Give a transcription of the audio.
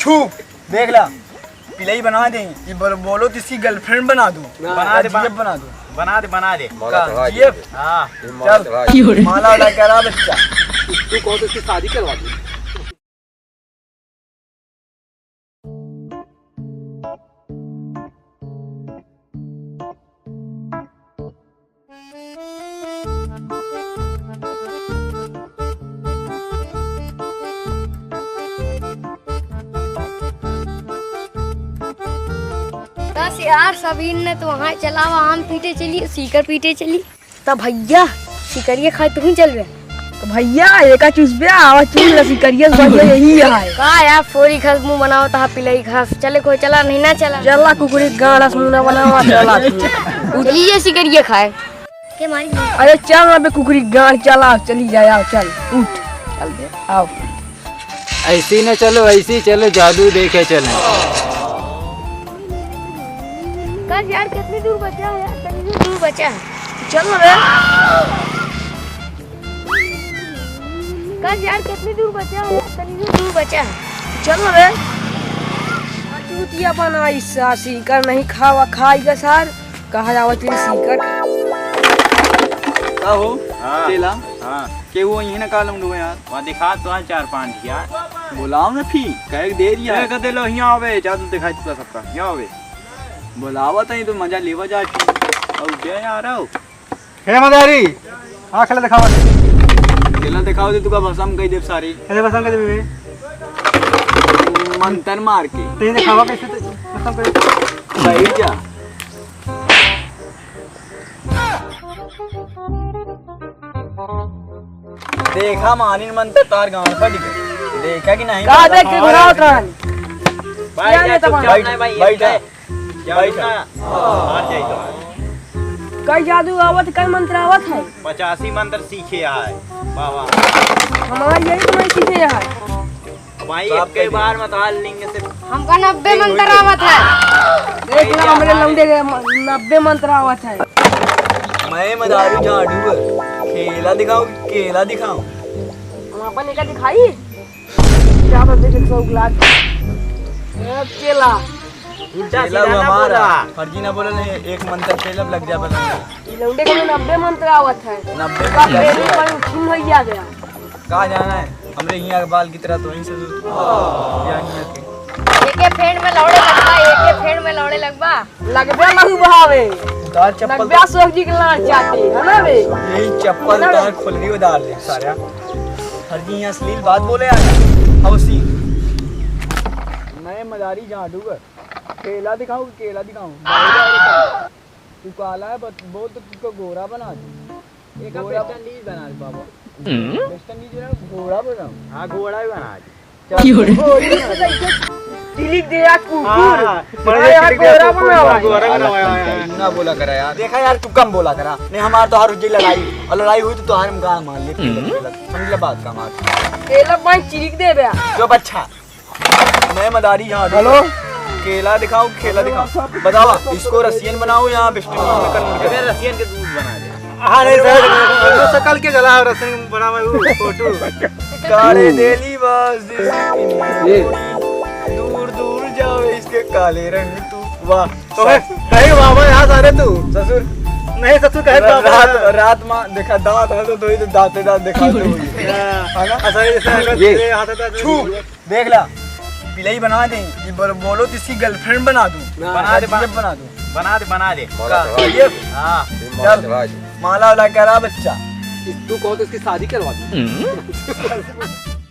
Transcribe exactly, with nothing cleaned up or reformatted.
छू, देख ला, पिलई बना दे। ये बोल-, बोलो तो इसकी girlfriend बना दूँ। ना। बना दे, बना दे, बना दे। बना दे। का? जीएफ? हाँ। चल, माला उड़ा करा बच्चा। तू कहो तो इसकी शादी करवा दे। बस यार, सबीन ने तो वहाँ चलावा, आम पीटे चली, सीकर पीटे चली। त भैया, सिकरिया खाए तुहूँ चलबे? त भैया, एका चूसबे, आवा चूस ले सिकरिया से बढ़िया यही है। का यार, फोरी घास मुँह बनावा तहा पिलई घास। चले कोई चला, नहीं ना चला। चला कुकुरी गाँड़ से मुँह ना बनावा, चला तू। उठिए सिकरिया खाए। के मारी? अरे चल ना बे कुकुरी गाँड़, चला, चली जाए, आओ, चल, उठ, चल बे, आओ। ऐसे ही ना चलो, ऐसे ही चलो, जादू देखे चलो। कस यार, कितनी दूर बचा है यार? तनी दूर, दूर बचा है। चल ना बे। कस यार, कितनी दूर बचा है यार? तनी दूर, दूर बचा है। चल ना बे। चूतिया बना इस सासी कर नहीं खावा, खाई का सार। कहा जावा तेरी सीकर। का हो? हाँ। चेला? हाँ। के वो यहीं ना कालम डुबे यार। वहाँ दिखा तो है चार पाँच यार। बुलाओ ना फिर, कहे के देर यार। कह दे लो, यहाँ आवे, जादू दिखाई तू सबका, यहाँ आवे। बुलावा तई तो मजा लेवा जा। और क्या यार आओ। हे मदारी, हाँ, खेला दिखावा। खेला दिखावा दे, तुका भसम कई देब सारी। अरे भसम कई देब बे। मंतर मार के। ते दिखावा कैसे ते भसम कई। सही जा। देखा मानिन मंतर तार गाँड़ फट गए। देखा कि नहीं? का देख के घुरावत रहन? बैठ जा, चुपचाप। बैठ, बैठ। बैठ। जादू ना। हार जाई तो। कई जादू आवत, कई मंत्र आवत है। पचासी मंत्र सीखे आए। वाह, वाह। हमार यही तो नहीं सीखे है। भाई, एक के बार मत हाल लिंग से। हमका नब्बे मंत्र आवत है। देख ला, हमरे लौंडे के म-, नब्बे मंत्र आवत है। मैं मदारू झाड़ू है। खेला दिखाओ, केला दिखाओ। हम अपन एका दिखाई? क्या बस देख, एक सौ उगला दे। ए, केला। उल्टा सीधा ना बोला। फर्जी ना बोला, नहीं, एक मंत्र खेलब लग जा बस। ई लौंडे के नब्बे मंत्र आवत है। नब्बे का मंत्र। पेट में कोई खून हो गया। का जाना है? हमरे हियाँ के बाल की तरह तो वहीं से जो-, या हियाँ के। एके फेंड में लौड़े लगबा, एके फेंड में लौड़े लगबा। लगबे लहू बहावे। उतार चप्पल। लगबे अशोक जी के लाड़ चाटे, है ना बे? यही चप्पल है ना बे? उतार खोल के उतार ले, सारा। फर्जी यहाँ अश्लील बात बोले यार। हौसी। मैं मदारी झाड़ू है। केला दिखाऊं, केला दिखाऊं? तू काला है, बत-, बोल तो तुझको गोरा बना दूं। एक गोरा वेस्टर्न डीज बना दे बाबा। हम्म? वेस्टर्न डीज बना, घोड़ा बना। हाँ, घोड़ा ही बना दे। चल। क्यों रे? घोड़ी तो कैसे तिलिक दे यार, कुकुर। हाँ, हाँ, अरे यार, तिलिक दे यार, गोरा कुकुर, बना हाँ, भाई। गोरा बना, हाँ, हाँ, हाँ। ना बोला करा यार। देखा यार, तू कम बोला करा। नहीं, हमार तो हर रोज लड़ाई, और लड़ाई हुई तो तोहार हम गाँड़ मार लेते। हम्म। समझ ले बात का हमार। केला भाई चिरिक दे बे। जो बच्चा। मैं मदारी झाड़ू। हेलो। केला दिखाओ, केला दिखाओ। बतावा, इसको रसियन बनाओ या बिस्टिन में कन्वर्ट करो? अरे रसियन के दूध बना दे। हाँ, नहीं सर, वो शकल के गला और रसियन बना हुआ वो फोटो। काले देली बस ये। दूर दूर जावे इसके काले रंग तू। वाह। तो है, कहीं बाबा यहाँ सारे तू। ससुर। नहीं ससुर, कहे बाबा। रात, रात में देखा दांत है तो, तो ही तो दांते दांत दिखा दो। हाँ। है ना? ऐसा ही, ऐसा ही ये। ये हाथ था तो छू। देख ला, पिलई बना दे। ये बोल-, बोलो तो इसकी girlfriend बना दूं। ना, बना दे, बना दे, बना दूं। बना दे, बना दे। माला का? चढ़ा दे। ये? हाँ। ये माला चल, चढ़ा दे। माला वाला करा बच्चा। इस-, तू कहो तो इसकी शादी करवा दूं। हम्म।